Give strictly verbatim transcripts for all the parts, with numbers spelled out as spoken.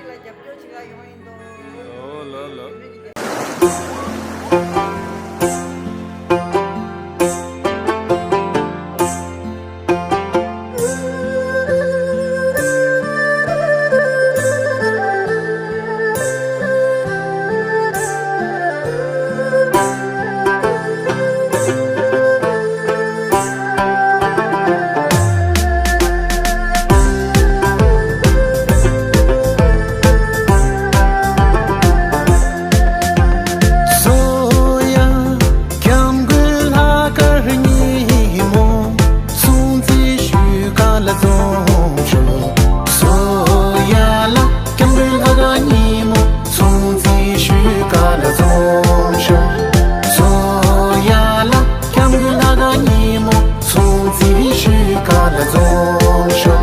ལ་རྒྱབ་སྐྱོར་བྱེད་ག་ཡོང་ཡིན་འདུག་ཨོ་ལ་ལ། སོ་ཡ། སྐྱབས་མགོན་ལྷག་དཀར་ཉིན་མོ། སྲུང་བརྩི་ཞུ་ག་ལ་འཛོམས་ཤོག་སོ་ཡ་ལ། སྐྱབས་མགོན་ལྷག་དཀར་ཉིན་མོ། སྲུང་བརྩི་ཞུ་ག་ལ་འཛོམས་ཤོག་སོ་ཡ་ལ། སྐྱབས་མགོན་ལྷག་དཀར་ཉིན་མོ། སྲུང་བརྩི་ཞུ་ག་ལ་འཛོམས་ཤོག་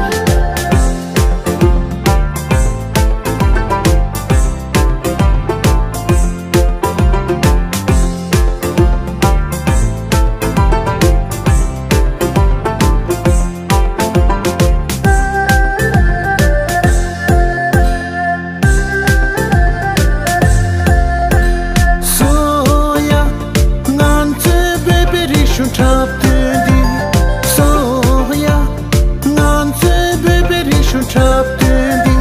སོ་ཡ། ང་ཚོའི་བོད་པའི་རིག་གཞུང་འཁྲབ་སྟོན་འདི། སོ་ཡ། ང་ཚོའི་བོད་པའི་རིག་གཞུང་འཁྲབ་སྟོན་འདི།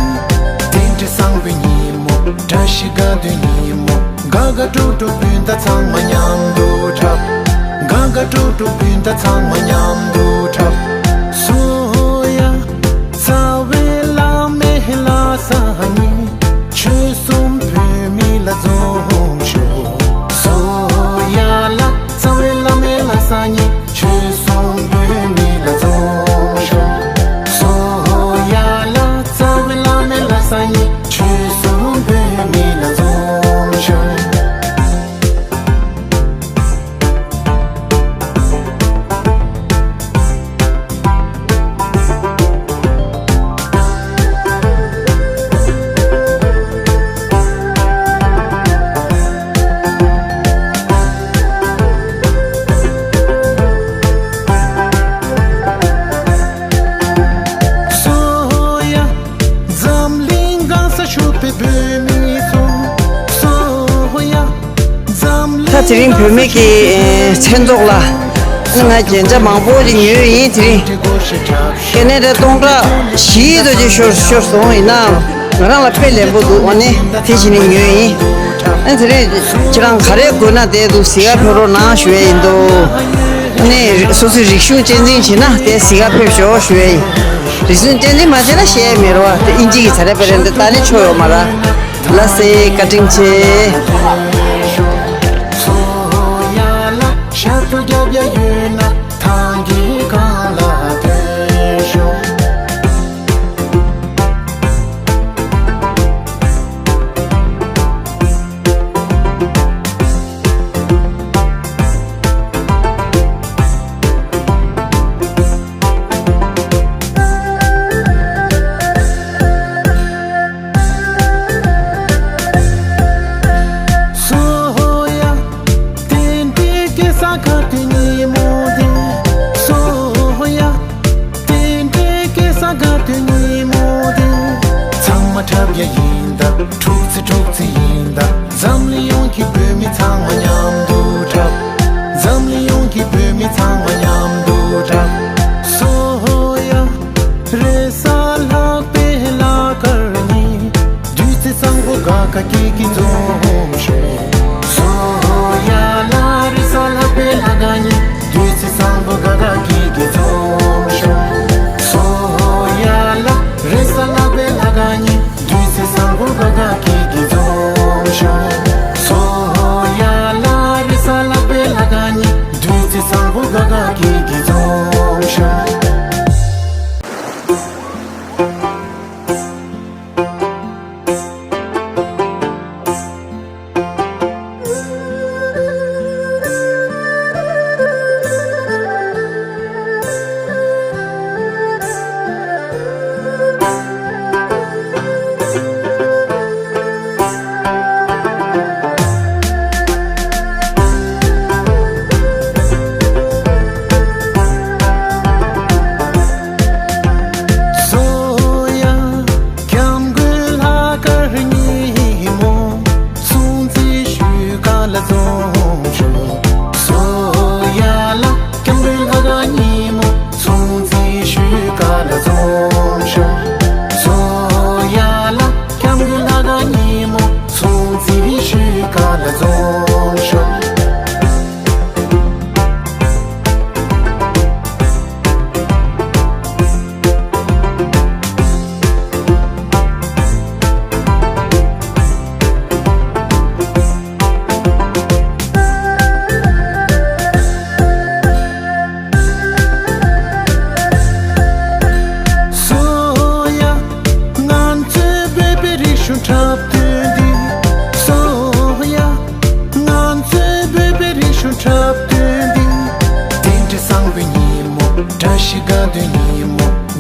དེ་འདྲའི་བཟང་པོའི་ཉིན་མོ། བཀྲ་ཤིས་དགའ་སྟོན་ཉིན་མོ། དགའ་དགའ་སྤྲོ་སྤྲོ་སྤུན་ཟླ་ཚང་མ་མཉམ་དུ་འཁྲབ། དགའ་དགའ་སྤྲོ་སྤྲོ་སྤུན་ཟླ་ཚང་མ་མཉམ་དུ་འཁྲབ། སོ་ཡ། རྩ་བའི་བླ་མའི་ལྷ་ས་ནས། ཆོལ་གསུམ་བོད་མི་ལ་འཛོམས་ཤོག་སོ་ཡ་ལ། རྩ་བའི་བླ་མའི་ལྷ་ས་ནས། ཆོལ་གསུམ་བོད་མི་ལ་འཛོམས་ཤོག་སོ་ཡ་ལ། རྩ་བའི་བླ་མའི་ལྷ་ས་ནས། ཆོལ་གསུམ་བོད་མི་ལ་འཛོམས་ཤོག་སོ་ཡ། འཛམ་གླིང་གང་སར་བཞུགས་པའི་བོད་མི་ཚོ། སོ་ཡ། འཛམ་གླིང་ད་དེ་རིང་བོད་མི་གི་མཚན་ཚོགས་ལ་ང་རྒྱན་ཆ་མང་པོ་ཞིག་ཉོས་ཡིན། དེ་རིང་ཀེ་ན་ཌ་སྟོང་ཕྲག་བཞི་ཙམ་ཅིག་ཤོར་ཤོར་སོང་། ཡིན་ནའང་ང་རང་ལ་དཔེ་ལེན་པོ་འདུག་ཨ་ནི་དེ་བྱས་ནས་ཉོས་ཡིན། ཨ་ནི་དེ་རིང་ཁྱེད་རང་ག་རེ་དགོས་ན་དེ་འདུག་གཟིགས་ག་ཕེབས་རོགས་གནང་ཞུ་ཡ་ཡིན་འདུག་ཨ་ནི་སོ་སོའི་རིག་གཞུང་གཅེས་འཛིན་བྱེད་ན་དེ་གཟིགས་ག་ཕེབས་ཤོག་ཞུ་ཡ་ཡིན། རིག་གཞུང་གཅེས་འཛིན་མ་བྱས་ན་བཤད་ཡ་མེད་རེད་བ། དེ་ཨིན་ཇི་གི་ཛ་དྲག་པའི་རེད་འདི་ད་ནི་ཆོ་ཡོད་མ་ར། ལ་སེ་བཀའ་དྲིན་ཆེ། སོ་ཡ། དེ་འདྲའི་སྐལ་བཟང་དགའ་སྟོན་ཉིན་མོ་འདི། སོ་ཡ། དེ་འདྲའི་སྐལ་བཟང་དགའ་སྟོན་ཉིན་མོ་འདི། ཚང་མ་འཁྲབ་ཡ་ཡིན་ད། འཁྲུག་རྩེད་འཁྲུག་རྩེད་ཡིན་ད། འཛམ་གླིང་ཡོངས་ཀྱི་བོད་མི་ཚང་མ་མཉམ་དུ་འཁྲབ། འཛམ་གླིང་ཡོངས་ཀྱི་བོད་མི་ཚང་མ་མཉམ་དུ་འཁྲབ། སོ་ཡ། རེས་གཟའ་ལྷག་པའི་ལྷག་དཀར་ཉིན། བདུད་རྩི་བཟང་པོ་དགའ་དགའ་སྐྱིད་སྐྱིད་འཛོམས་ཤོག་སོ་ཡ་ལ། རེས་གཟའ་ལྷག་པའི་ལྷག་དཀར་ཉིན། བདུད་རྩི་བཟང་པོ་དགའ་དགའ་སྐྱིད་སྐྱིད་འཛོམས་ཤོག་སོ་ཡ་ལ། རེས་གཟའ་ལྷག་པའི་ལྷག་དཀར་ཉིན། བདུད་རྩི་བཟང་པོ་དགའ་དགའ་སྐྱིད་སྐྱིད་འཛོམས་ཤོག་སོ་ཡ་ལ།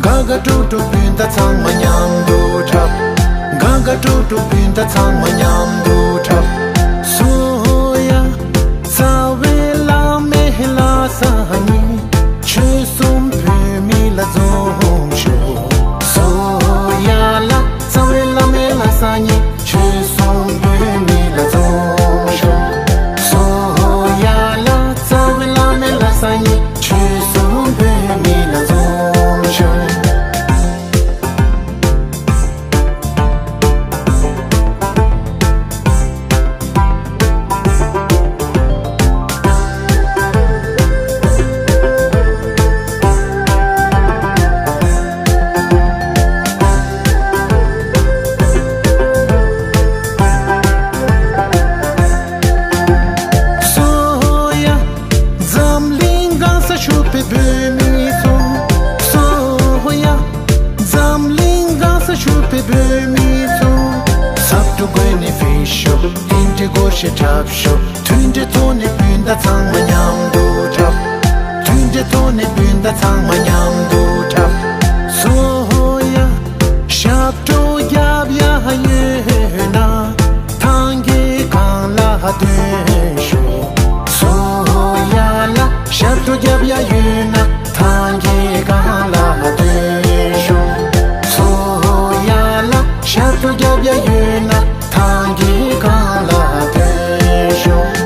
ག་ག་ཀྲུག་ཀྲུག་སྤུན་ཟླ་ཚང་མ་མཉམ་དུ་འཁྲབ། ག་ག་ཀྲུག་ཀྲུག་སྤུན་ཟླ་ཚང་མ་མཉམ་དུ་འཁྲབ། སོ་ཡ། རྩ་བའི་བླ་མའི་ལྷ་ས་ནས། ཆོལ་གསུམ་བོད་མི་ལ་འཛོམས་ཤོག། སོ་ཡ་ལ། རྩ་བའི་བླ་མའི་ལྷ་ས་ནས། ཆོལ་གསུམ་བོད་མི་ལ་འཛོམས་ཤོག། སོ་ཡ་ལ། རྩ་བའི་བླ་མའི་ལྷ་ས་ནས། ཆོལ་གསུམ་བོད་མི་ལ་འཛོམས་ཤོག། སོ་ཡ། འཛམ་གླིང་གང་སར་བཞུགས་པའི་བོད་མི་ཚོ། སོ་ཡ། འཛམ་གླིང་གང་སར་བཞུགས་པའི་བོད་མི་ཚོ། ཟབ་སྤྲོ་དགོས་ནས་ཕེབས་ཤོག། རྟེན་འབྲེལ་སྒོར་གཞས་འཁྲབ་ཤོག། མཐུན་སྒྲིལ་ཐོག་ནས་སྤུན་ཟླ་ཚང་མ་མཉམ་དུ་འཁྲབ། མཐུན་སྒྲིལ་ཐོག་ནས་སྤུན་ཟླ་ཚང་མ་མཉམ་དུ་འཁྲབ། སོ་ཡ། ཞབས་བྲོ་རྒྱབ་ཡ་ཡོད་ན། ཐང་གའི་སྒང་ལ་ཐོན་ཤོག། སོ་ཡ་ལ། ཞབས་བྲོ་རྒྱབ་ཡ་ཡོད་ན། ཐང་གའི་སྒང་ལ་ཐོན་ཤོག། སོ་ཡ་ལ། ཞབས་བྲོ་རྒྱབ་ཡ་ཡོད་ན། ཐང་གའི་སྒང་ལ་ཐོན་ཤོག།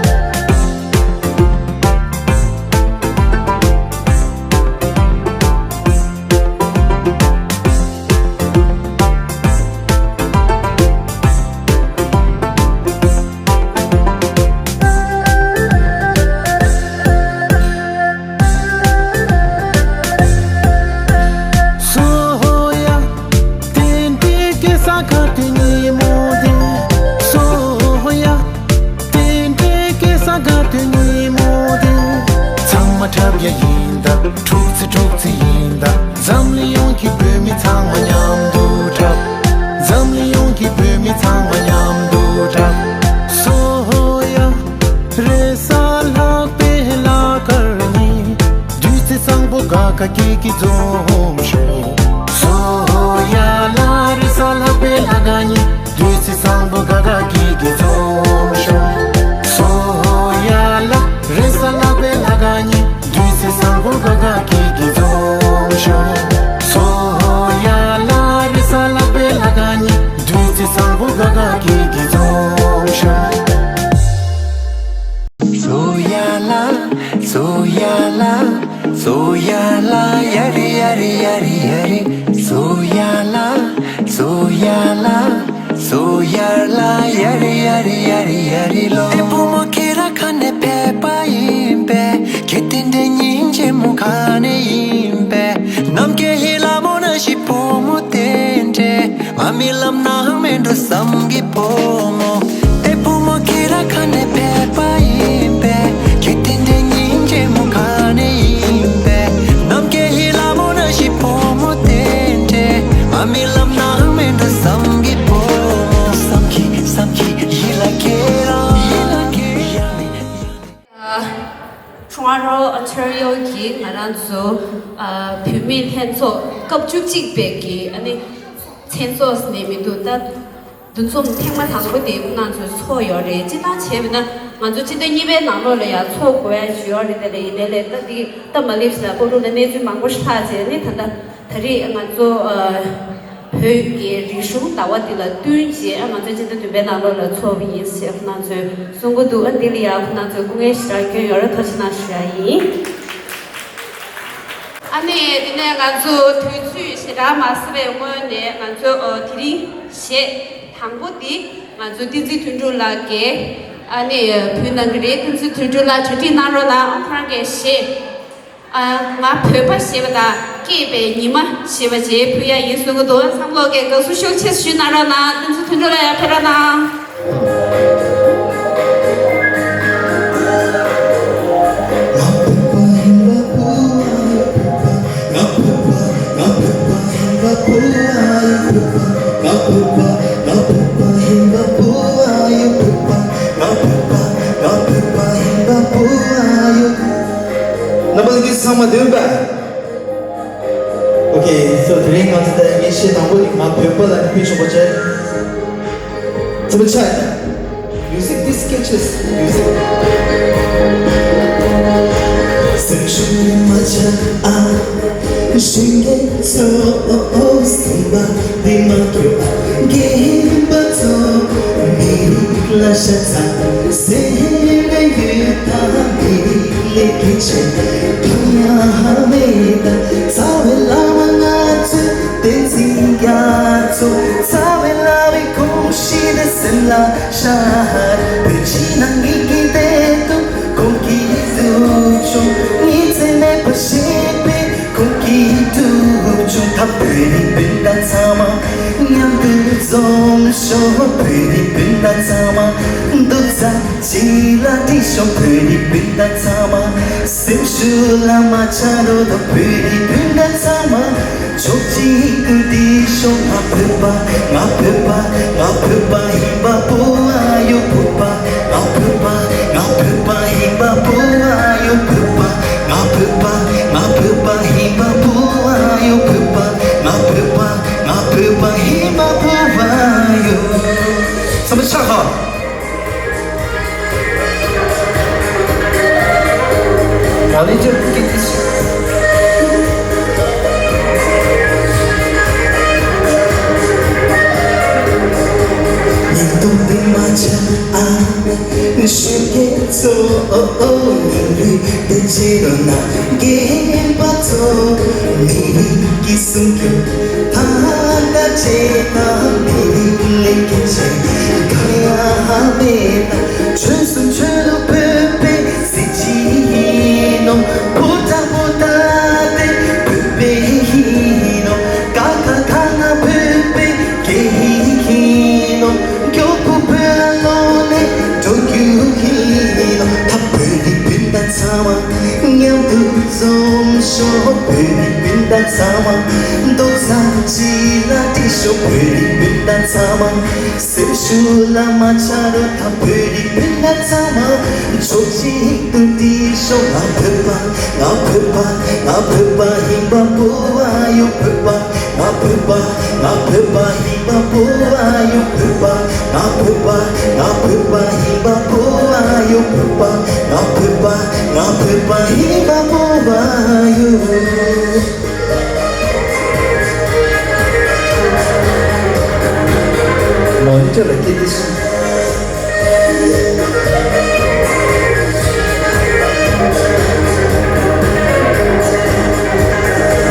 སོ་ཡ། རྟེན་འབྲེལ་སྐལ་བཟང་དགའ་སྟོན་ཉིན་མོ་འདི། སོ་ཡ། རྟེན་འབྲེལ་སྐལ་བཟང་དགའ་སྟོན་ཉིན་མོ་འདི། ཚང་མ་འཁྲབ་ཡ་ཡིན་ད། འཁྲུག་རྩེད་འཁྲུག་རྩེད་ཡིན་ད། འཛམ་གླིང་ཡོངས་ཀྱི་བོད་མི་ཚང་མ་མཉམ་དུ་འཁྲབ། འཛམ་གླིང་ཡོངས་ཀྱི་བོད་མི་ཚང་མ་མཉམ་དུ་འཁྲབ། སོ་ཡ། རེས་གཟའ་ལྷག་པའི་ལྷག་དཀར་ཉིན། བདུད་རྩི་བཟང་པོ་དགའ་དགའ་སྐྱིད་སྐྱིད་འཛོམས་ཤོག། སོ་ཡ་ལ། རེས་གཟའ་ལྷག་པའི་ལྷག་དཀར་ཉིན། བདུད་རྩི་བཟང་པོ་དགའ་དགའ་སྐྱིད་སྐྱིད་འཛོམས་ཤོག། སོ་ཡ་ལ། རེས་གཟའ་ལྷག་པའི་ལྷག་དཀར་ཉིན། བདུད་རྩི་བཟང་པོ་དགའ་དགའ་སྐྱིད་སྐྱིད་འཛོམས་ཤོག། སོ་ཡ་ལ། རེས་གཟའ་ལྷག་པའི་ལྷག་དཀར་ཉིན། བདུད་རྩི་བཟང་པོ་དགའ་དགའ་སྐྱིད་སྐྱིད་འཛོམས་ཤོག། སོ་ཡ་ལ། སོ་ཡ་ལ། སོ་ཡ་ལ། ཡ་རི་ཡ་རི་ཡ་རི་ཡ་རི། སོ་ཡ་ལ། སོ་ཡ་ལ། སོ་ཡ་ལ། ཡ་རི་ཡ་རི་ཡ་རི་ཡ་རི་ལོ། ཨེ་བུ་མོ་ཁྱེད་རང་ག་ནས་ཕེབས་པ་ཡིན་པས། ཁྱེད་དེ་འདྲའི་སྙིང་རྗེ་མོ་ག་ནས་ཡིན་པས། ནམ་མཁའི་ཡི་ལ་མོ་ནང་བཞིན་བུ་མོ་དེ་འདྲས། ང་རྨི་ལམ་ནང་མེད་འགྲོ་བསམ་གྱི་བུ་མོ། ཨེ་བུ་མོ་ཁྱེད་རང་ག་ནས་ཕེབས་པ་ཡིན་པས། ཁྱེད་དེ་འདྲའི་སྙིང་རྗེ་མོ་ག་ནས་ཡིན་པས། ནམ་མཁའི་ཡི་ལ་མོ་ནང་བཞིན་བུ་མོ་དེ་འདྲས། ང་རྨི་ལམ་ནང་མེད་འགྲོ་བསམ་གྱི་བུ་མོ། བསམ་གྱི་བསམ་གྱི་ཡིད་ལ་ཁྱེད་རང་ཡིད་ལ་ཁྱེད་རང་། Toronto Ontario གི་ང་རང་ཚོ་ཨ་བུད་མེད་ལྷན་ཚོགས་སྐབས་བཅུ་གཅིག་པའི་གི་ཨ་ནི་མཚན་ཚོགས་ནས་མི་འདུག་ད་འདུ་འཛོམས་ཐེངས་མ་དང་པོ་དེ་ཁོང་རྣམ་ཚོས་ཚོགས་ཡོད་རེད། སྤྱིར་བཏང་བྱས་པ་ན་ང་ཚོ་སྤྱི་ཟླ་གཉིས་པའི་ནང་ལོགས་ལ་ཡང་ཚོགས་དགོས་ཡ་ཞིག་ཡོད་རེད། དེ་ལ་ཡིན་ནའི་ལས་ད་འདི་སྟབས་མ་ལེགས་ཤིག་ལ་སྤོ་ལུང་ལ་གནས་ཚུལ་མང་པོ་ཞིག་ལྷག་བྱས་ནས་ད་ལྟ་ད་རེས་ང་ཚོ་ཨ། བོད་ཀྱི་རིག་གཞུང་ཟླ་བ་འདི་ལ་བསྟུན་བྱས་ཨ་ང་ཚོ་སྤྱི་ཟླ་བདུན་པའི་ནང་ལོགས་ལ་ཚོགས་པ་ཡིན་ཞེས་ཁོང་རྣམ་ཚོས་གསུང་གི་འདུག་ཨ་འདི་ལ་ཡང་ཁོང་རྣམ་ཚོས་སྐུ་ངལ་ཞེ་དྲག་བསྐྱོན་ཡོད་རེད། ཐུགས་རྗེ་གནང་ཞུ་ཡ་ཡིན། ཨ་ནི་དེ་ནས་ང་ཚོ་དུས་ཚོད་ཞེ་དྲག་མ་ཟིན་པའི་སྔོན་ནས་ང་ཚོ་ཨོ་དེ་རིང་གཞས་དང་པོ་འདི་ང་ཚོ་བསྟན་འཛིན་དོན་གྲུབ་ལགས་ཀྱིས་ཨ་ནི་ཕུལ་གནང་གི་རེད། བསྟན་འཛིན་དོན་གྲུབ་ལགས་གྲ་སྒྲིག་གནང་རོགས་གནང་། ཁོ་རང་གི་གཞས། ཨ། ང་བོད་པ་ཞེས་པ་དང་སྐྱེས་པའི་ཉི་མ་ཞེས་པ་བཅས་ཕུལ་ཡ་ཡིན་གསུང་གི་འདུག་ཚང་མ་ལོག་གིས་དགའ་བསུ་ཤུགས་ཆེ་ཞུས་གནང་རོགས་གནང་། བསྟན་འཛིན་དོན་གྲུབ་ལགས་ཡར་ཕེབས་རོགས་གནང་། རྣམ་པ་ལྷན་རྒྱས་ཚང་མ་འདོན་པ། ཨོ་ཁེ། So དེ་རིང་ང་ཚོ་ད་ངས་གཞས་དང་པོ་ནི་ང་བོད་པ་ལ་ནི་ཕུལ་ཆོག་པ་བྱས། ཚུལ་ཆ། Music, this catches music. སེམས་ཤུགས་མ་ཆག་ཨ། ཞིང་གི་ཚོགས་སེམས་པ་འདི་མ་སྐྱོ་ཨ། རྒན་པ་ཚོ་མི་རིགས་ལ་ཤ་ཚ། སེམས་ནས་ཡོད་ད་མི་རིགས་ལས་སྐྱེ་ཆེ། ཕ་ཡ་ཧ་མེ་ད་རྩ་བའི་བླ་མ་ང་ཚོས་བསྟན་འཛིན་རྒྱ་མཚོ། རྩ་བའི་བླ་མའི་གོམས་གཤིས་དེ་སེམས་ལ་ཤར། བོད་ཕྱི་ནང་གཉིས་ཀྱི་བདེ་སྡུག་ཁོང་གིས་སྒྲུབ་བྱུང་། ཉིན་མཚན་མེད་པར་གཞས་པས་ཁོང་གིས་སྒྲུབ་བྱུང་། ད་བོད་རིགས་སྤུན་ཟླ་ཚང་མ་མཉམ་དུ་འཛོམས་ཤོག་བོད་རིགས་སྤུན་ཟླ་ཚང་མ་རྡོག་རྩ་གཅིག་ལ་སྒྲིལ་ཤོག་བོད་རིགས་སྤུན་ཟླ་ཚང་མ་སེམས་ཤུགས་ལ་མ་ཆག་རོགས་དང་། བོད་རིགས་སྤུན་ཟླ་ཚང་མ་ཕྱོགས་གཅིག་ཏུ་སྒྲིལ་ཤོག་ང་བོད་པ། ང་བོད་པ། ང་བོད་པ་ཡིན་པ་པོ་ཨ་ཡོ། བོད་པ། ང་བོད་པ། ང་བོད་པ་ཡིན་པ་པོ་ཨ་ཡོ། བོད་པ། ང་བོད་པ། ང་བོད་པ་ཡིན་པ་པོ་ཨ་ཡོ། བོད་པ། ང་བོད་པ། ང་བོད་པ་ཡིན་པ་པོ་ཨ་ཡོ། བསམ་པ་ཆགས་ཧ། Manager, get this. ཉིན་སྟོང་དེ་མ་ཆག་ཨ། ཞོགས་ཀས་ཚོ་ཉིན་རེ་དེ་ཆེ་རོ་ན་རྒན་པ་ཚོ་མི་རིགས་ཀྱི་སྲུང་སྐྱོབ། ད་ལྟ་བྱེད་དང་མི་རིགས་ལས་ཀྱི་ཆེད་ག་ཡ་ཧ་མེད་ད་ཆོས་སུ་ཆོས་ལུགས་བོད་པའི་གཟི་བརྗིད་ཡིན་ནོ། བོད་དང་བོད་དང་དེ་བོད་པའི་ཡིན་ནོ། ཀ་ཁ་ག་ང་བོད་པའི་སྐད་ཡིག་ཡིན་ནོ། མགྱོགས་པོ་བོད་ལ་ལོག་ནས་འགྲོ་རྒྱུ་ཡིན་ནོ། ད་བོད་རིགས་སྤུན་ཟླ་ཚང་མ་མཉམ་དུ་འཛོམས་ཤོག་བོད་རིགས་སྤུན་ཟླ་ཚང་མ་རྡོག་རྩ་གཅིག་ལ་སྒྲིལ་ཤོག་བོད་རིགས་སྤུན་ཟླ་ཚང་མ་སེམས་ཤུགས་ལ་མ་ཆག་རོགས་དང་། བོད་རིགས་སྤུན་ཟླ་ཚང་མ་ཕྱོགས་གཅིག་ཏུ་སྒྲིལ་ཤོག་ང་བོད་པ། ང་བོད་པ། ང་བོད་པ་ཡིན་པ་པོ་ཨ་ཡོ། བོད་པ། ང་བོད་པ། ང་བོད་པ་ཡིན་པ་པོ་ཨ་ཡོ། བོད་པ། ང་བོད་པ། ང་བོད་པ་ཡིན་པ་པོ་ཨ་ཡོ། བོད་པ། ང་བོད་པ། ང་བོད་པ་ཡིན་པ་པོ་ཨ་ཡོ། Manager, like this.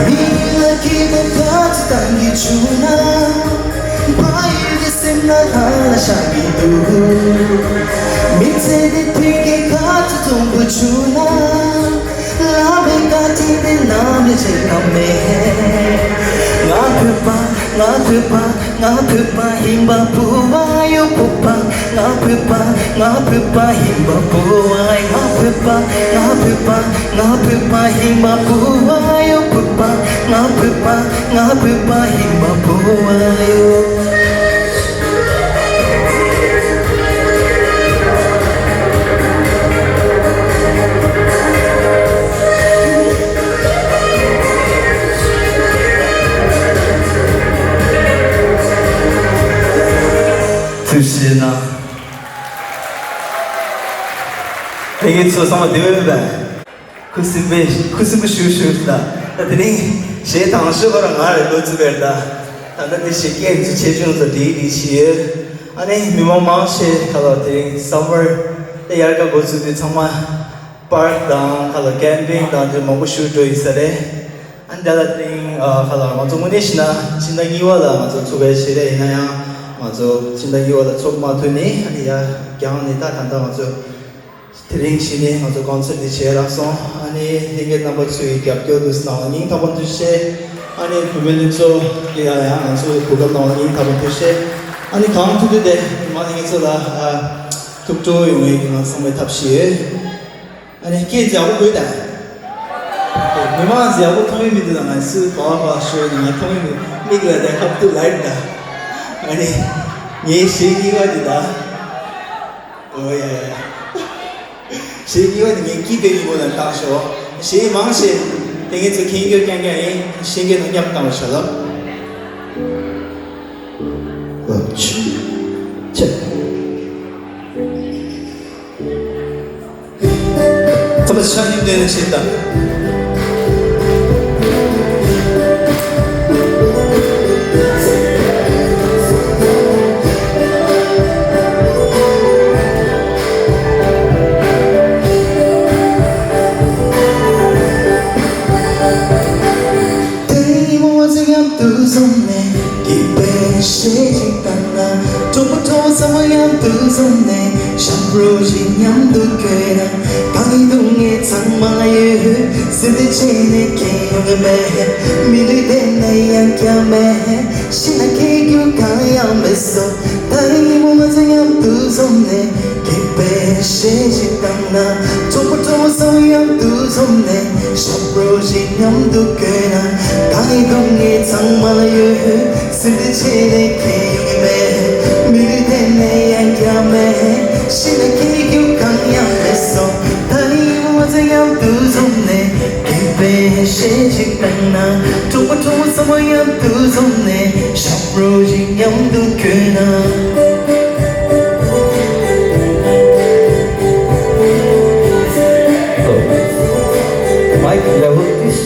མི་ལ་སྐྱིད་པའི་ཁ་ཚ་བཏང་གི་བྱུང་ན། ཕ་ཡུལ་གྱི་སེམས་ལ་ལྷ་ལ་ཤར་གྱི་འདུག་མི་ཚེ་འདི་ཕུད་ཀྱི་ཁ་ཚ་མཐོང་དགོས་བྱུང་ན། བླ་མའི་བཀའ་དྲིན་དེ་ནམ་ཡང་བརྗེད་ཀྱི་མེད། ང་བོད་པ། ང་བོད་པ། ང་བོད་པ་ཡིན་པ་པོ་ཨ་ཡོ། བོད་པ། ང་བོད་པ། ང་བོད་པ་ཡིན་པ་པོ་ཨ། ང་བོད་པ། ང་བོད་པ། ང་བོད་པ་ཡིན་པ་པོ་ཨ་ཡོ། བོད་པ། ང་བོད་པ། ང་བོད་པ་ཡིན་པ་པོ་ཨ་ཡོ། ཐུགས་རྗེ་གནང་། ལྷན་རྒྱས་ཚོ་ཚང་མ་བདེ་པོ་ཡོད་པས། ཁུ་སིམ་པའི་ཁུ་སིམ་པོ་ཞུ་ཞུ་ལ། ད་དེ་རིང་གཞས་དང་ཤོས་ཁོ་རང་ང་རེ་འགོ་བཙུགས་པའི་རེད་ད། ད་ལྟ་འདི་གཞས་སྐད་ཚོ་ཆེ་ཆུང་ཚོ་འགྲིག་འགྲིག་བྱས་ཡོད། ཨ་ནི་མི་མང་མང་ཆེ་ཁ་ལོ་དེ་རིང་སམ་མར་དེ་དབྱར་ཁ་འགོ་བཙུགས་དུས་ཚང་མ་པར་ཀ་དང་ཁ་ལོ་ཀེམ་པིང་དང་དེ་མང་པོ་ཞུ་འགྲོ་ཡིན་ས་རེད། ཨ་ནི་ད་ལྟ་དེ་རིང་ཨ་ཁ་ལོ་ང་ཚོ་དངོས་གནས་བཤད་ན་ཕྱི་ཟླ་གཉིས་པ་ལ་ང་ཚོ་ཚོགས་པའི་གཞས་རེད། ཡིན་ན་ཡང་ང་ཚོ་ཕྱི་ཟླ་གཉིས་པ་ལ་ཚོགས་མ་ཐུབ་ནས་ཨ་ནི་ཡར་རྒྱང་ནས་ད་ད་ལྟ་ང་ཚོ། དེ་རིང་གཞི་ནས་ང་ཚོ་ཀོན་སར་འདི་བྱས་རག་སོང་། ཨ་ནི་ལྷན་རྒྱས་རྣམ་པ་ཚོའི་རྒྱབ་སྐྱོར་དུ་གནང་བ་སྙིང་ཐག་པ་ནས་ཐུགས་རྗེ་ཆེ། ཨ་ནི་བུད་མེད་ནུབ་ཕྱོགས་ལ་ཡང་ང་ཚོ་གོ་སྐབས་གནང་བ་སྙིང་ཐག་པ་ནས་ཐུགས་རྗེ་ཆེ། ཨ་ནི་གང་ཐུབ་ཐུབ་དེ་མི་མང་ལྷན་རྒྱས་ཚོ་ལ་ཨ་ཐུགས་སྤྲོ་ཡོང་བའི་ང་ཚང་མའི་ཐབས་ཤེས་ཡོད། ཨ་ནི་སྐད་ཡག་པོ་གོ་ད། མི་མང་ཡག་པོ་མཐོང་ཡི་མི་འདུག་ད་ང་སུ་ག་བ་ག་བ་ཤོར་ནས་ང་མཐོང་ཡི་མི་མིག་ལ་དེ་ཁ་ཐུག་ལ་ཡིན་ད། ཨ་ནི་ངའི་གཞས་གཉིས་པ་འདི་ད། ཨོ་ཡ་ཡ་ཡ། གཞས་གཉིས་པ་ནི་ངས་ཀི་པེ་གི་མོ་ལ་བཏང་ཤོག་གཞས་མང་ཆེ། དེ་ངས་ཚོ་མཁྱེན་རྒྱུ་རྐྱང་རྐྱང་ཡིན། ཤེས་མཁན་ནང་མཉམ་བཏང་བ་བྱ་ལ། ལོ་ཆུ་ཆེ། ཚང་མ་ཆ་མཉམ་བསྡད་ནས་བྱེད་དང་། དེ་རིང་ཉིན་མོ་ང་ཚོ་མཉམ་དུ་འཛོམས་ནས། སྐྱིད་པའི་གཞས་ཤིག་བཏང་ན། གྲོགས་པོ་གྲོགས་མོ་ཚང་མ་མཉམ་དུ་འཛོམས་ནས། ཞབས་བྲོ་ཞིག་མཉམ་དུ་བརྐོས་ན། གང་ཡིན་སྡུག་བསྔལ་ཚང་མ་ལ་ཡོད། སེམས་བདེ་བྱས་ནས་ཁྱེད་ཡོང་གི་མེད། མི་ལུས་དེ་ནས་ཡང་བསྐྱར་མེད། ཤི་ན་ཁེགས་རྒྱུ་གང་ཡང་མེད་སོ། ད་རིང་ཉིན་མོ་ང་ཚོ་མཉམ་དུ་འཛོམས་ནས། སྐྱིད་པའི་གཞས་ཤིག་བཏང་ན། གྲོགས་པོ་གྲོགས་མོ་ཚང་མ་མཉམ་དུ་འཛོམས་ནས། ཞབས་བྲོ་ཞིག་མཉམ་དུ་བརྐོས་ན། གང་ཡིན་སྡུག་བསྔལ་ཚང་མ་ལ་ཡོད། སེམས་བདེ་བྱས་ནས་ཁྱེད་ཡོང་གི་མེད། མི་ལུས་དེ་ནས་ཡང་བསྐྱར་མེད། ཤི་ན་ཁེགས་རྒྱུ་གང་ཡང་མེད་སོ། ད་རིང་ཉིན་མོ་ང་ཚོ་མཉམ་དུ་འཛོམས་ནས། སྐྱིད་པའི་གཞས་ཤིག་བཏང་ན། གྲོགས་པོ་གྲོགས་མོ་ཚང་མ་མཉམ་དུ་འཛོམས་ནས། ཞབས་བྲོ་ཞིག་མཉམ་དུ་བརྐོས་ན། Mic level, please.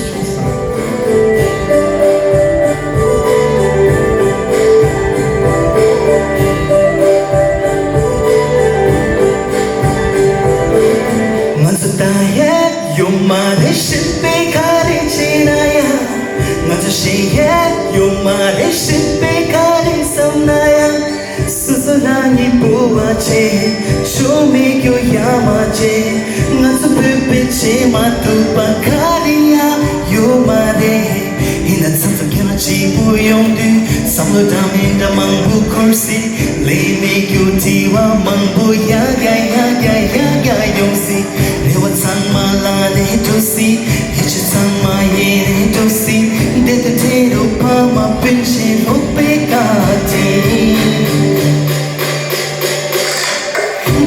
ང་ཚོ་ད་ཡས་ཡོད་མ་རེད། གཞན་པས་ག་རེ་བྱས་ན་ཡང་། ང་ཚོ་ཞེད་ཡས་ཡོད་མ་རེད། གཞན་པས་ག་རེ་བསམ་ན་ཡང་། སོ་སོ་རང་ཉིད་འབུལ་བ་བྱེད། ཆོ་མེད་རྒྱུ་ཡ་མ་བྱེད། ང་ཚོ་བོད་པའི་བྱེད་མ་ཐུབ་པ་ག་རེ་ཡང་ཡོད་མ་རེད། ཡིན་ན་ཚང་ཚང་ཁྱེད་རང་གཅིག་པུ་ཡོང་དུས། བསམ་བློ་འདྲ་མི་འདྲ་མང་པོ་འཁོར་སྲིད། ལས་མེད་རྒྱུ་དྲི་བ་མང་པོ་ཡ་ཡ་ཡ་ཡ་ཡ་ཡ་ཡོང་སྲིད། རེ་བ་ཚང་མ་ལ་ནས་འགྲོ་སྲིད། ཡིད་ཆེས་ཚང་མ་ཡེ་ནས་འགྲོ་སྲིད། འདི་ལྟར་བྲེལ་རོགས་ཕ་མ་སྤུན་མཆེད་ལོག་པའི་བཀའ་དྲིན།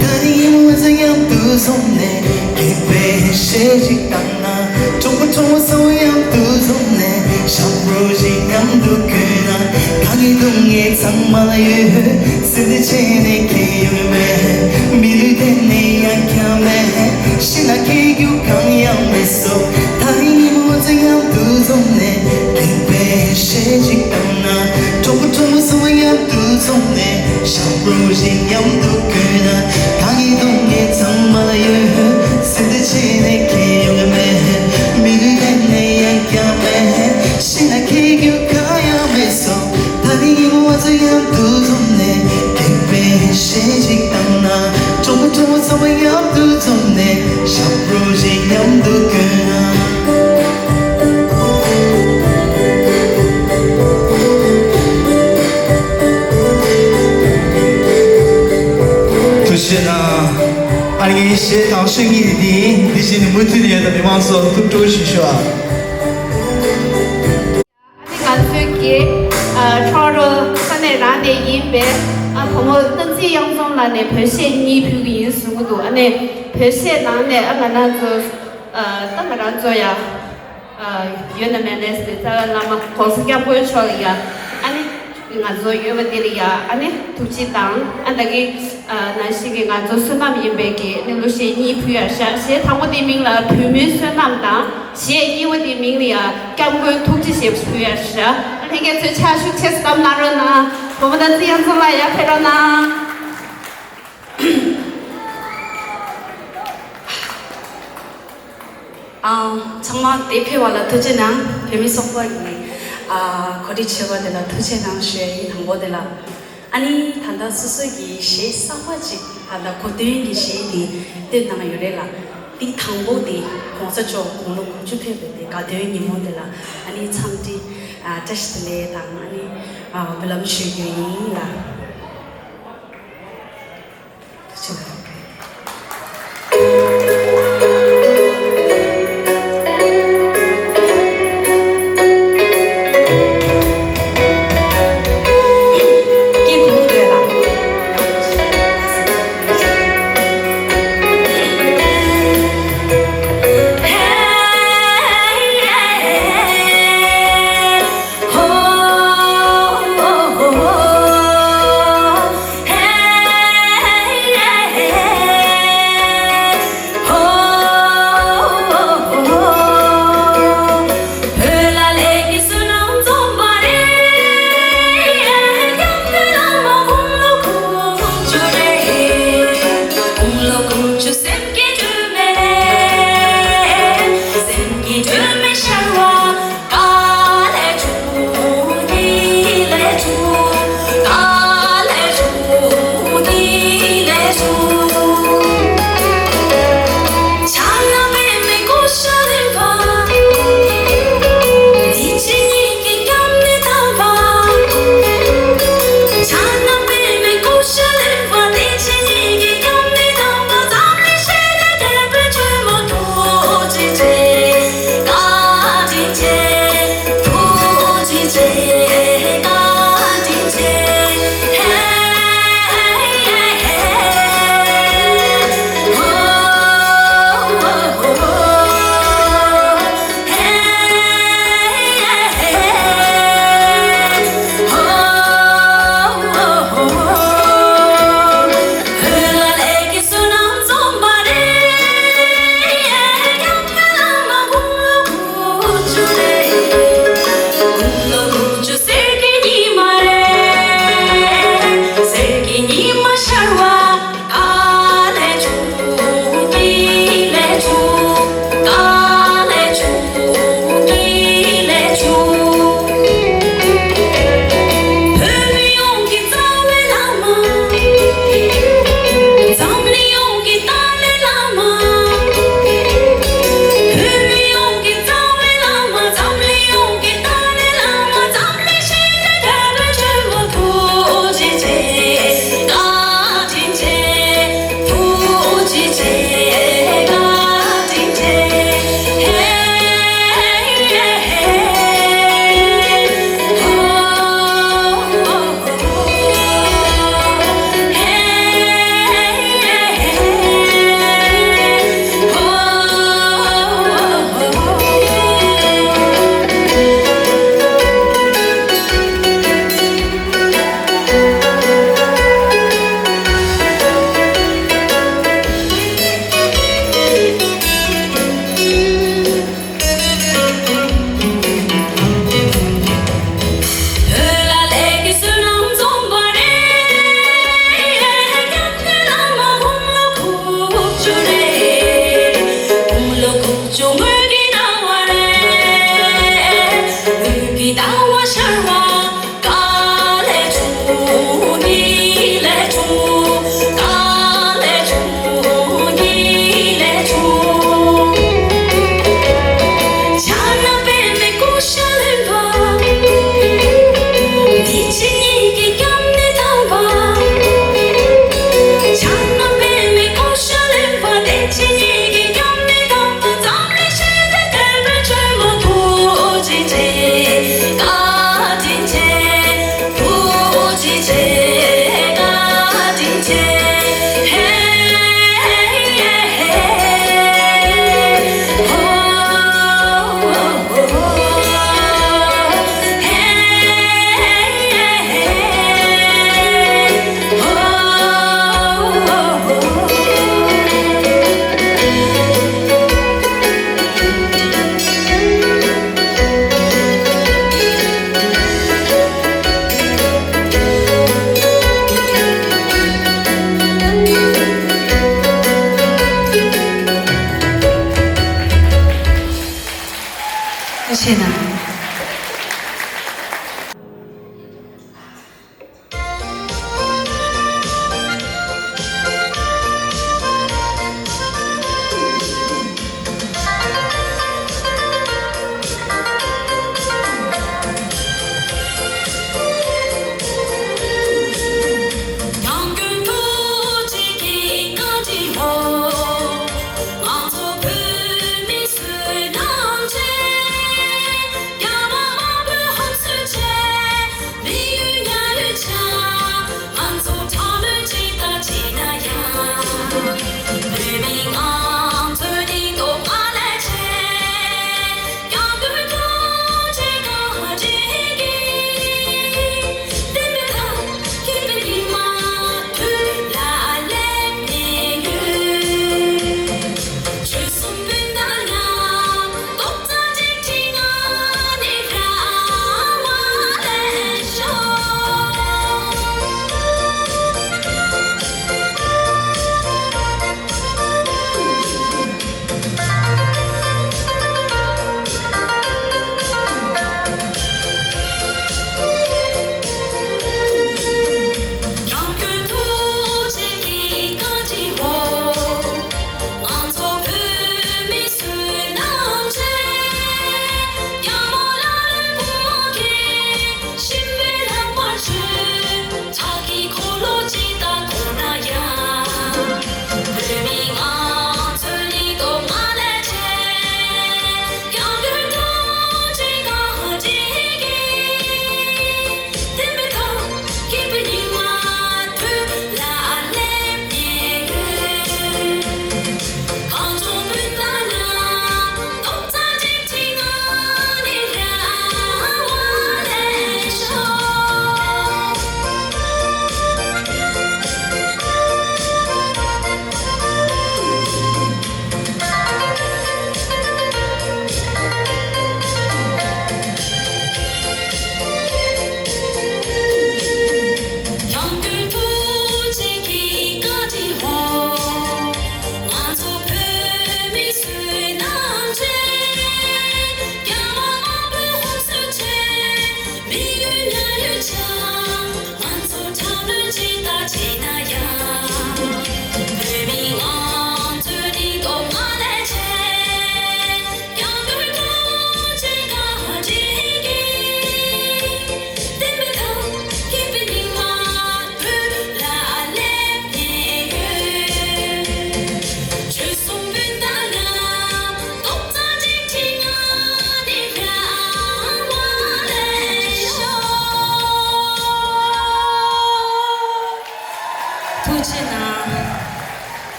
ད་རིང་ང་ཚོ་མཉམ་དུ་འཛོམས་ནས། སྐྱིད་པའི་གཞས་ཤིག་བཏང་ན། གྲོགས་པོ་གྲོགས་མོ་ཚོ་མཉམ་དུ་འཛོམས་ནས། ཞབས་བྲོ་ཞིག་མཉམ་དུ་བརྐོས་ན། གང་ཡིན་སྡུག་བསྔལ་ཚང་མ་ལ་ཡོད། སེམས་བདེ་བྱས་ནས་ཁྱེད་ཡོང་གི་མེད། མི་ལུས་དེ་ནས་ཡང་བསྐྱར་མེད། ཤི་ན་ཁེགས་རྒྱུ་གང་ཡང་མེད་སོ། ད་རིང་ཉིན་མོ་ང་ཚོ་མཉམ་དུ་འཛོམས་ནས། སྐྱིད་པའི་གཞས་ཤིག་བཏང་ན། གྲོགས་པོ་གྲོགས་མོ་ཚོ་མཉམ་དུ་འཛོམས་ནས། ཞབས་བྲོ་ཞིག་མཉམ་དུ་བརྐོས་ན། གང་ཡིན་སྡུག་བསྔལ་ཚང་མ་ལ་ཡོད། སེམས་བདེ་བྱས་ནས་ཁྱེད་ཡོང་གི་མེད། མི་ལུས་དེ་ནས་ཡང་བསྐྱར་མེད། ཤི་ན་ཁེགས་རྒྱུ་གང་ཡང་མེད་སོ། ད་རིང་ཉིན་མོ་ང་ཚོ་མཉམ་དུ་འཛོམས་ནས། སྐྱིད་པའི་གཞས་ཤིག་བཏང་ན། གྲོགས་པོ་གྲོགས་མོ་ཚང་མ་མཉམ་དུ་འཛོམས་ནས། ཞབས་བྲོ་ཞིག་མཉམ་དུ་བརྐོས་ན། ཐུགས་རྗེ་གནང་། ཨ་ནི་ངའི་གཞས་དང་ཤོས་གཉིས་དེ་འདི་ཡིན། འདི་བཞིན་མུ་མཐུད་ནས་ཡོད་དང་མི་མང་ཚོ་ཐུགས་སྤྲོ་ཞུ་ཞུ་ཨ། ཨ་ནི་ང་ཚོའི་གི་ཨ་ཊོ་རོན་ཊོ་ས་གནས་རང་ནས་ཡིན་པའི་ཨ་བུ་མོ་བསྟན་འཛིན་གཡང་འཛོམས་ལགས་ནས་བོད་གཞས་གཉིས་ཕུལ་གི་ཡིན་གསུང་གི་འདུག་ཨ་ནི་བོད་གཞས་ནང་ནས་ཨ་ང་རང་ཚོ་ཨ་ད་ང་རང་ཚོ་ཡ་ཨ་ཡོད་ན་མེད་ན་རྩ་བའི་བླ་མ་༸གོང་ས་༸སྐྱབས་མགོན་མཆོག་ལ་ཡ་ཨ་ནི་ང་ཚོ་ཡོད་པ་འདི་ལ་ཡ་ཨ་ནི་ཐུགས་རྗེ་དང་ཨ་ད་གི་ཨ་ནང་བཞིན་གྱི་ང་ཚོ་བསོད་ནམས་ཡིན་པའི་གི་ཨ་ནི་གླུ་གཞས་གཉིས་ཕུལ་ཡ་ཤག་གཞས་དང་པོ་དེའི་མིང་ལ་བུ་མོའི་བསོད་ནམས་དང་། གཞས་གཉིས་པ་དེའི་མིང་ལ་ཡ་སྐྱབས་མགོན་ཐུགས་རྗེ་ཞེས་ཕུལ་ཡ་ཤག་ལྷན་རྒྱས་ཚོས་ཕྱག་ཤུགས་ཆེ་ཙམ་གནང་རོགས་གནང་། བུ་མོ་བསྟན་འཛིན་གཡང་འཛོམས་ལགས་ཡར་ཕེབས་རོགས་གནང་། ཨ། ཚང་མ་འདིར་ཕེབས་པ་ལ་ཐུགས་རྗེ་གནང་། བོད་མི་ཚོགས་པ་གི་ཨ་གོ་སྒྲིག་བྱས་པ་དེ་ལ་ཐུགས་རྗེ་གནང་ཞུ་ཡ་ཡིན། དང་པོ་དེ་ལ། ཨ་ནི་ད་ལྟ་སོ་སོ་གི་གཞས་གསར་པ་ཅིག་ད་ལྟ་གོ་སྟོན་གྱི་གཞས་དེ་བཏོན་གནང་ཡོད་རེད་ལ། འདི་དང་པོ་དེ་༸གོང་ས་མཆོག་དགུང་ལོ་དགུ་བཅུ་ཕེབས་པའི་དེ་དགའ་སྟོན་ཉིན་མོ་དེ་ལ་ཨ་ནི་འཚམས་འདྲི་ཨ་བཀྲ་ཤིས་བདེ་ལེགས་དང་ཨ་ནི་ཨ་འབུལ་ལམ་ཞུ་རྒྱུ་ཡིན་ལ།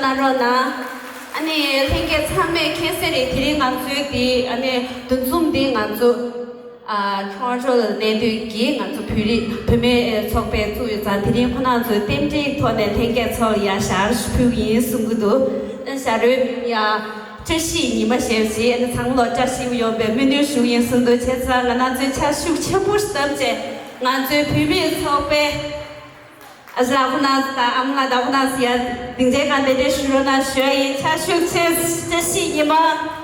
གནང་རོགས་གནང་། ཨ་ནི་ལྷན་རྒྱས་ཚང་མས་མཁྱེན་གསལ་རེད། དེ་རིང་ང་ཚོའི་དེ་ཨ་ནི་འདུ་འཛོམས་འདི་ང་ཚོ་ཨ་ཊོ་རོན་ཊོ་ལ་གནས་སྡོད་ཀྱི་ང་ཚོ་བོད་རིགས་བུད་མེད་ཚོགས་པས་བཙུགས་ཡོད་ཙང་། དེ་རིང་ཁོ་རང་ཚོའི་རྟེན་འབྲེལ་ཐོག་ནས་ལྷན་རྒྱས་ཚོ་ལ་ཡ་ཞལ་ཕུལ་གྱི་ཡིན་གསུང་གི་འདུག་ཨ་ཞལ་རོལ་ཡ་བཀྲ་ཤིས་ཉི་མ་ཞེས་བྱས། ཨ་ནི་ཚང་མ་ལ་བཀྲ་ཤིས་ཡོང་བའི་སྨོན་འདུན་ཞུ་གི་ཡིན་གསུང་འདུག་བྱས་ཙང་ང་རང་ཚོས་ཕྱག་ཤུགས་ཆེན་པོ་བརྒྱབ་བྱས། ང་ཚོའི་བུད་མེད་ཚོགས་པའི་ཨ་ཞང་ཁོ་རང་ཚོ་དང་ཨ་མ་ལགས་དང་ཁོ་རང་ཚོ་ཡ་སྡིངས་ཆའི་སྒང་གདན་འདྲེན་ཞུ་རོགས་གནང་ཞུ་ཡ་ཡིན། ཕྱག་ཤུགས་ཆེ། བཀྲ་ཤིས་ཉི་མ།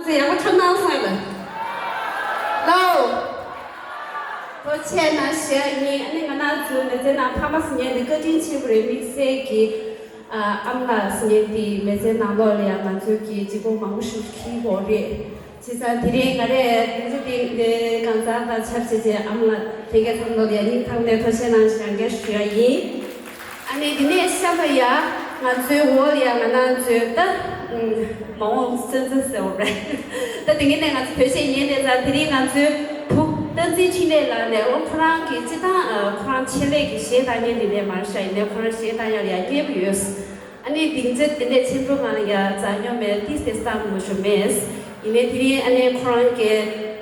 ང་ཚོ་ཡག་པོ་འཁྲབ་གནང་སོང་ལ། ལའོ། ཐུགས་རྗེ་གནང་ཞུ་ཡ་ཡིན། ཨ་ནི་ང་རང་ཚོའི་མི་ཚེ་ནང་ཕ་མ་ཟེར་མཁན་འདི་བཀའ་དྲིན་ཆེན་པོ་རེད། དམིགས་བསལ་གྱི་ཨ་ཨ་མ་ལགས་ཟེར་མཁན་འདི་མི་ཚེ་ནང་ལོགས་ལ་ཡང་ང་ཚོའི་གི་ལྗིད་ཁོག་མང་པོ་ཞིག་འཁྱེར་ཡོད་རེད། བྱས་ཙང་དེ་རིང་ང་རས་དེ་ཚོ་དེ་འདི་གང་ཟག་དང་ཆབས་ཅིག་བྱས་ཨ་མ་ལགས་དེ་གའི་ཚང་མ་ལོ་ཡ་སྙིང་ཐག་ནས་ཐུགས་རྗེ་གནང་ཞེས་ཡང་བསྐྱར་ཞུ་ཡ་ཡིན། ཨ་ནི་འདི་ནས་གཤམ་ལ་ཡ་ང་ཚོའི་འོག་ལ་ཡ་ང་རང་ཚོའི་ད་མ་འོངས་སོན་རྩ་ཟེར་བ་རེད། ད་དེ་ག་ནས་ང་ཚོ་བོད་གཞས་ཉན་བསྡད་ཙང་དེ་རིང་ང་ཚོའི་བུ་བསྟན་འཛིན་འཕྲིན་ལས་ལགས་ནས་འོ་ཁོ་རང་གི་སྤྱིར་བཏང་ཁོ་རང་ཆེད་ལས་ཀྱི་གཞས་བཏང་མཁན་དེ་འདྲ་མ་རེད་ཤག་ཡིན་ནའི་ཁོ་རང་གཞས་བཏང་ཡ་ལ་ཡ་མཁས་པོ་ཡོད། ཨ་ནི་སྡིངས་ཆ་དེ་འདྲའི་ཆེན་པོའི་ནང་ལ་ཡ་འཛོམས་མྱོང་མེད། ཏིས་ཏེ་སྟངས་མ་ཞུ་མེད། ཡིན་ནའི་དེ་རིང་ཨ་ནི་ཁོ་རང་གི་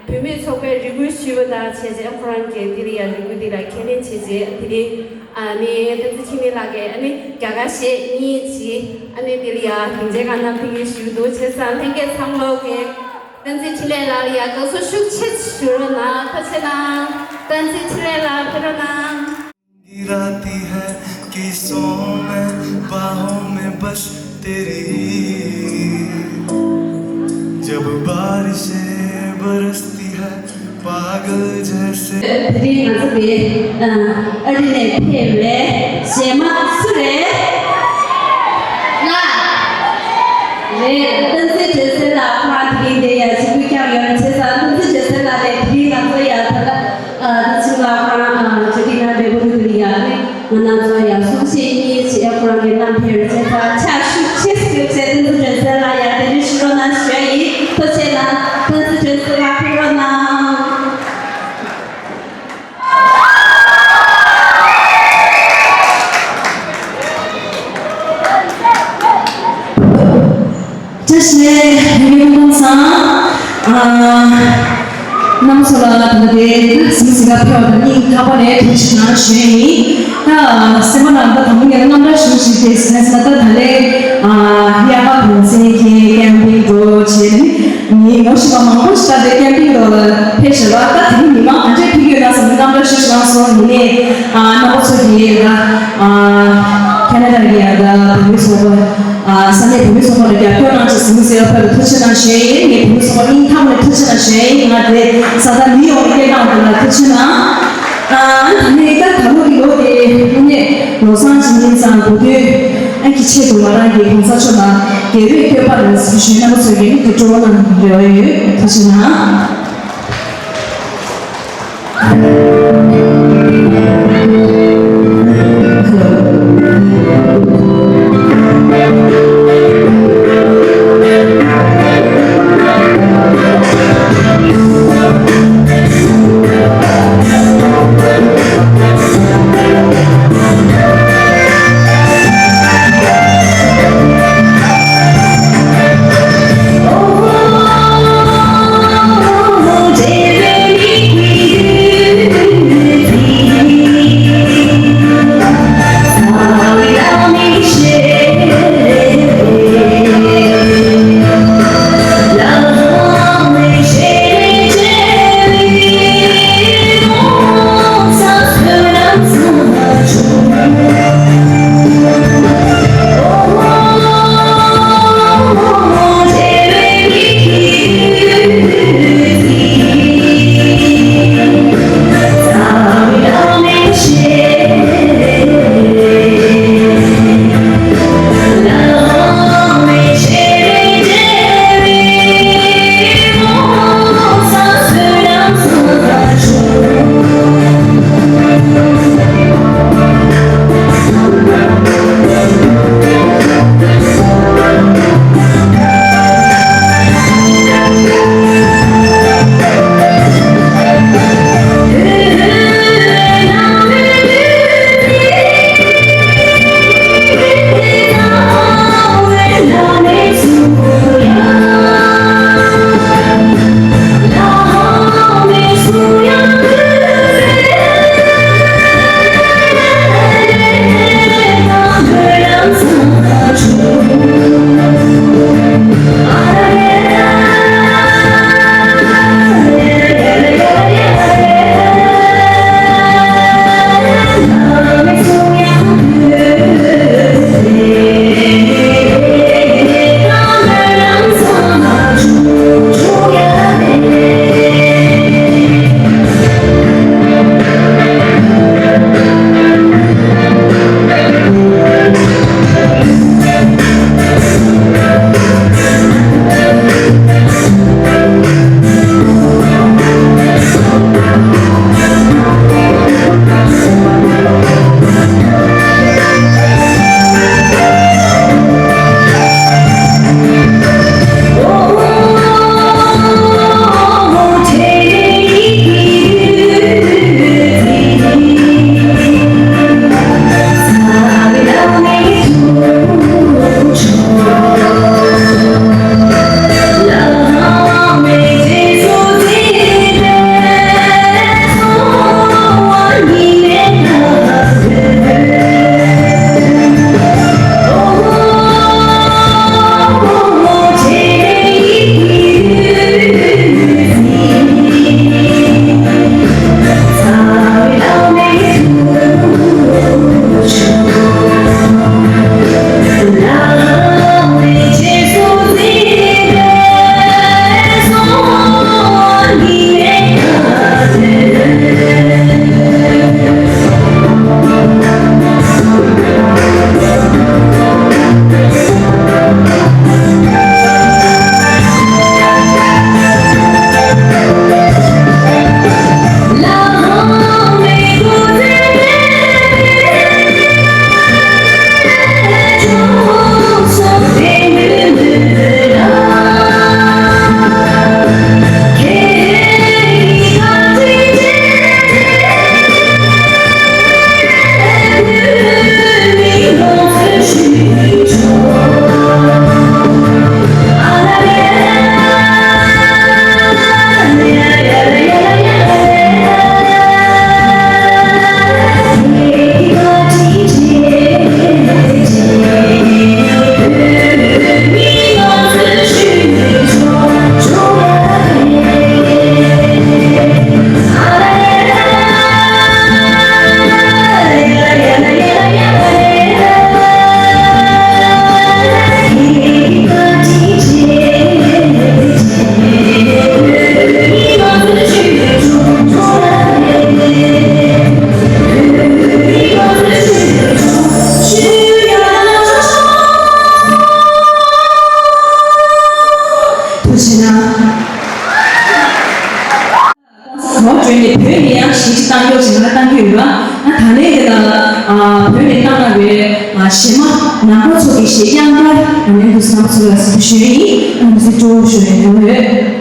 བུད་མེད་ཚོགས་པའི་རེ་སྐུལ་ཞུས་པ་དང་བྱས་རྗེས་ཁོ་རང་གིས་དེ་ལ་ཡང་རེ་སྐུལ་དེ་ལ་ཁས་ལེན་བྱས་རྗེས་དེ་རིང་ཨ་ནི་བསྟན་འཛིན་འཕྲིན་ལས་ལགས་ཀྱིས་ཨ་ནི་རྒྱ་གར་གཞས་གཉིས་བྱས། ཨ་ནི་དེ་ལ་ཡང་སྡིངས་ཆའི་སྒང་ན་ཕེབས་ཀྱི་ཞུ་འདུག་བྱས་ཙང་ལྷན་རྒྱས་ཚང་མ་གིས་བསྟན་འཛིན་འཕྲིན་ལས་ལགས་ལ་ཡང་དགའ་བསུ་ཤུགས་ཆེ་ཞུ་རོགས་གནང་། ཐུགས་རྗེ་གནང་། བསྟན་འཛིན་འཕྲིན་ལས་ལགས་ཕེབས་རོགས་གནང་། गिराती है किस्सों में बाहों में बस तेरी जब बारिशें बरसती है पागल जैसे དེ་རིང་ང་ཚོ་དེ་ཨ་རི་ནས་ཕེབས་པའི་གཞས་མ་སུ་རེད། ང་རེད། བསྟན་འཛིན་སྒྲོལ་གསལ་ལགས་ཁོ་རང་དེ་རིང་འདིར་ཡར་ཞུགས་བསྐྱངས་ཡོད་པ་བྱས་ཙང་བསྟན་འཛིན་སྒྲོལ་གསལ་ལགས་དེ་དེ་རིང་ང་ཚོ་ཡར་ད་ལྟ། ཨ་ད་ཚུན་ལ་ཁོ་རང་ཨ་ཇོ་ཏི་ན་འབྲས་བུ་རུ་དུ་ཡ་ནི་ང་རང་ཚོ་ཡ་གསུང་བཤད་གཉིས་བྱས། ཁོ་རང་གི་རྣམ་པར་ཕྱག་ཤུགས་ཆེ་ཞུ་བྱས། བསྟན་འཛིན་སྒྲོལ་གསལ་ལགས་ཡ་དེ་རིང་ཞུ་རོགས་གནང་ཞུ་ཡ་ཡིན། ཐུགས་རྗེ་གནང་། བསྟན་འཛིན་སྒྲོལ་གསལ་ལགས་ཕེབས་རོགས་གནང་། བཀྲ་ཤིས་བདེ་ལེགས་སྐུ་ཁམས་བཟང་། ཨ་རྣམ་པ་ཚོ་ལ་ད་ལྟ་དེ་གཟིམ་གཟིམ་ག་ཕེབས་པ་དང་སྙིང་ཐག་པ་ནས་ཐུགས་རྗེ་གནང་ཞུ་ཡ་ཡིན། ད་སེམས་པ་ནང་ད་དང་པོ་ནས་རྣམ་པ་ཞུ་ཞིག་དེ་ཟིན་ན་ད་ད་ལས་ཨ་དབྱར་ཁ་དོན་ཚན་གྱི་ཀེམ་པིང་འགྲོ་བྱས་ནི་ངའི་ངོ་ཤེས་པ་མང་པོ་ཞིག་ད་ལྟ་ཀེམ་པིང་འགྲོ་ལ་ཕེབས་ཤག་ལ། ད་དེ་རིང་ཉི་མ་ག་འདྲས་ཕེབས་ཀྱི་ཡོད་ན་བསམ་ནས་རྣམ་པ་ཞུ་ཞིག་གནང་སོང་། ཡིན་ནའི་ཨ་རྣམ་པ་ཚོ་གིས་ད་ཨ་ཁེ་ན་ཌ་གི་ཡ་ད་བོད་མི་ཚོགས་པ། ཨ་ས་གནས་བོད་མི་ཚོགས་པ་ལ་རྒྱབ་སྐྱོར་གནང་ཆེད་ཟིན་སེ་ཨ་ཕ་ལ་ཐུགས་རྗེ་གནང་ཞུ་ཡ་ཡིན། ངས་བོད་མི་ཚོགས་པ་སྙིང་ཐག་པ་ནས་ཐུགས་རྗེ་གནང་ཞུ་ཡ་ཡིན། ང་དེ་ས་ད་ནིའུ་ཡོག་ལ་སྐད་བཏང་བ་ལ་ཐུགས་རྗེ་གནང་། ཨ་ད་ནི་ད་ད་ལོ་གི་ལོ་དེ་དངོས་གནས་ལོ་བཟང་ཅིག་ཡིན་ཙང་བོད་དོན་ཨ་གི་ཆེད་དུ་ང་རང་གི་གོང་ས་མཆོག་ལ་རྒྱལ་བའི་བསྟོད་པ་རེ་ཞུ་ཞུ། རྣམ་པ་ཚོས་ཀྱི་དེ་སྤྲོ་བོ་གནང་རེ་བ་ཡོད། ཐུགས་རྗེ་གནང་། གོ་བརྗོད་ནས་བོད་ནས་ཡང་གཞས་ཅིག་བཏང་ཀྱོག་ཅིག་ང་བཏང་གི་ཡོད་པ། ང་ད་ལན་དེ་ལ་ཨ་བོད་ནས་བཏང་གནང་བའི་ཨ་གཞས་མ་ནང་པ་ཚོ་གི་གཞས་དབྱངས་གར་ང་ནས་དུ་བསམ་ཚུལ་ལ་གཟིགས་ཞུ་ཡི་ཨ་མི་ཚེ་སྤྲོ་བོ་ཞུ་ཡི་ཡོད། སྤྱི་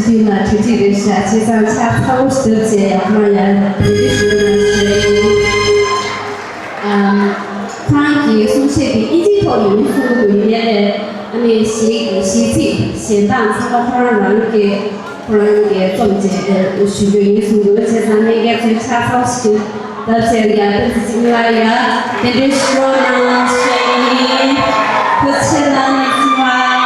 འཐུས་ལ་གྲ་སྒྲིག་རེད་ཤག་བྱས་ཙང་ཕྱག་ཚ་པོ་ཞིག་བརྡབས་བྱས་ཡར་མར་ཡར་འབྲེལ་འདྲིས་ཞུ་གནང་ཞུ་ཡ་ཡིན། ཨམ། ཁོ་རང་གི་གསུང་བཤད་དེ་ཨིན་ཇིའི་ཐོག་ནས་ཡོང་གསུང་གི་འདུག་ཡིན་ནའི་ཨ་ནི་གཞས་གཞས་ཚིག་གཞས་གདངས་ཚང་མ་ཁོ་རང་རང་གི་ཁོ་རང་གིས་རྩོམ་བྱས་ཞུ་རྒྱུ་ཡིན་གསུང་འདུག་བྱས་ཙང་ལྷན་རྒྱས་ཚོས་ཕྱག་ཚ་པོ་ཞིག་བརྡབས་བྱས་ཡར་བསྟན་ཚེ་ཚིག་ལ་ཡ་དེ་འདྲའི་ཞུ་རོགས་གནང་ཞུ་ཡ་ཡིན། ཐུགས་རྗེ་ཆེ་གནང་ནས་ཚང་མ།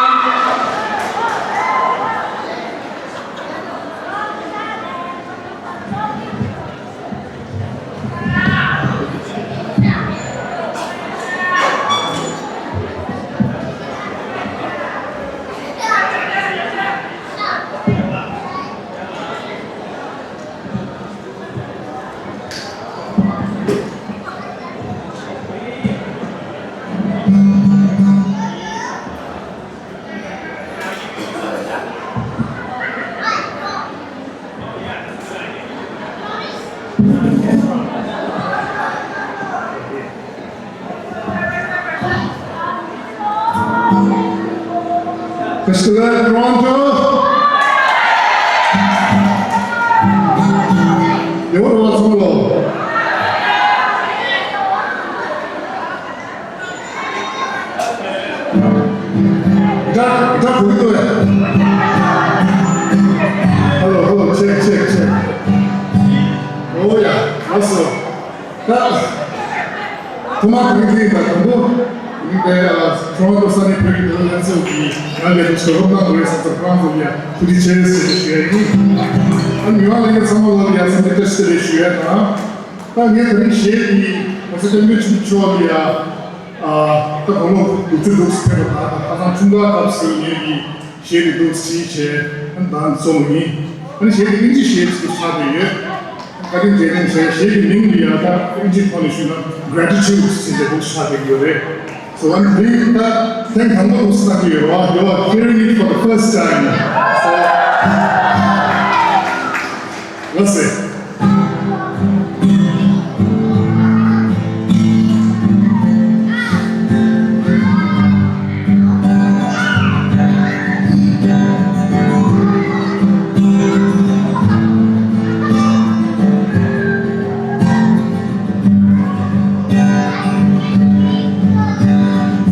Festival Toronto. ཡོད་རེད་བ་ཚང་མ་ལོ། ད་ད་གོ་གི་འདུག་ཨེ། Hello, hello, check, check, check. Oh yeah, awesome. ད་ཐོག་མར་བོད་ཀྱི་ད་དང་པོ་ནི་དེ་ཨ་ཊོ་རོན་ཊོ་ས་གནས་བོད་ཀྱི་འགྲོ་བ་མིའི་དབང་ཆ་ཚོགས་ཀྱིས་ང་ལ་ལས་དོན་ཞིག་རོགས་གནང་དགོས་རེད་བསམ་ཚོར་ཁོ་རང་ཚོ་ལ་ཡང་ཐུགས་རྗེ་ཆེ་ཟེར་ཞུ་ཡ་ཡིན། ཨ་མི་མང་ལྷན་རྒྱས་ཚང་མ་ལ་ཡང་འཚམས་འདྲི་བཀྲ་ཤིས་བདེ་ལེགས་ཞུ་ཡ་དང་། ད་ངས་དེ་རིང་གཞས་འདི་ང་ཚོ་སྐྱབས་མགོན་ཆེན་པོ་མཆོག་ལ་ཡང་ཨ་ད་དགུང་ལོ་དགུ་བཅུ་དྲུག་ཅུ་ཕེབས་པ་དང་ད་ཁ་སང་འཁྲུངས་སྐར་སྐབས་སུ་ངས་འདི་གཞས་འདི་འདུག་བྲིས་བྱས་ཨ་ནི་ད་རྩོམ་པ་ཡིན། ཨ་ནི་གཞས་འདི་དབྱིན་ཇིའི་གཞས་ཅིག་ཆགས་བསྡད་ཡོད། བཀའ་དྲིན་རྗེས་དྲན་བྱས། གཞས་ཀྱི་མིང་འདི་ཡང་ད་དབྱིན་ཇིའི་ཐོག་ནས་ཞུས་ན་Gratitude ཟེར་ཏེ་འདུག་ཆགས་བསྡད་ཡོད་རེད། So ཨ་ནི་དེ་ད་ཐེངས་དང་པོ་འདུག་ལྟ་གི་ཡོད་རེད་བ། You are hearing it for the first time. So ལགས་སེ།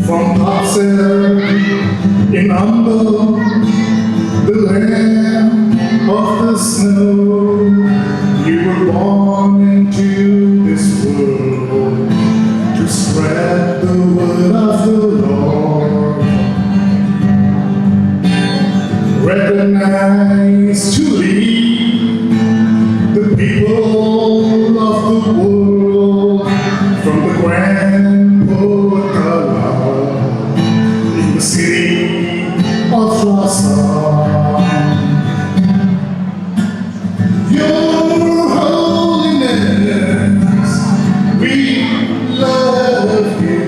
From Pakse in Amdo, the land of the snow, you were born into this world to spread the word of the Lord. Recognize to lead the people of the world from the grand Potala in the city of Lhasa. Your Holiness, we love you.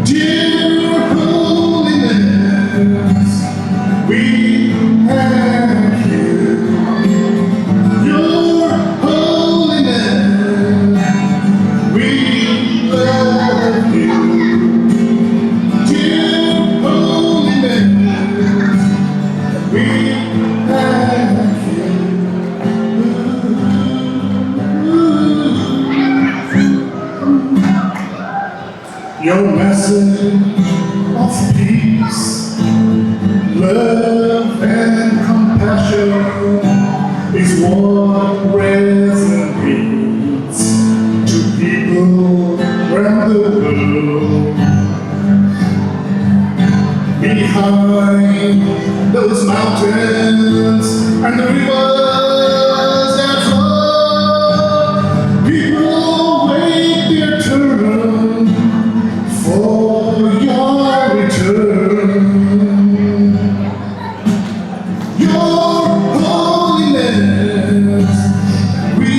Dear Holiness, we thank you. Your Holiness, we love you. Dear Holiness, we thank you. Your message of peace, love, and compassion is what resonates to people around the world. Behind those mountains and the rivers that flow, people wait their turn for your return. Your Holiness, we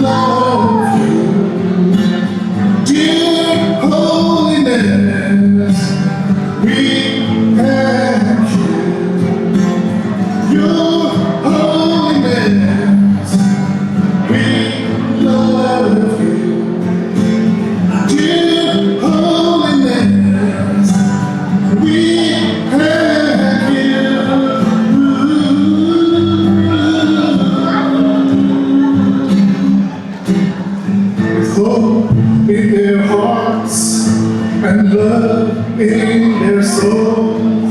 love you. Dear Holiness, we thank you. Your Holiness, we love you. Dear Holiness, we thank you. With hope in their hearts and love in their souls,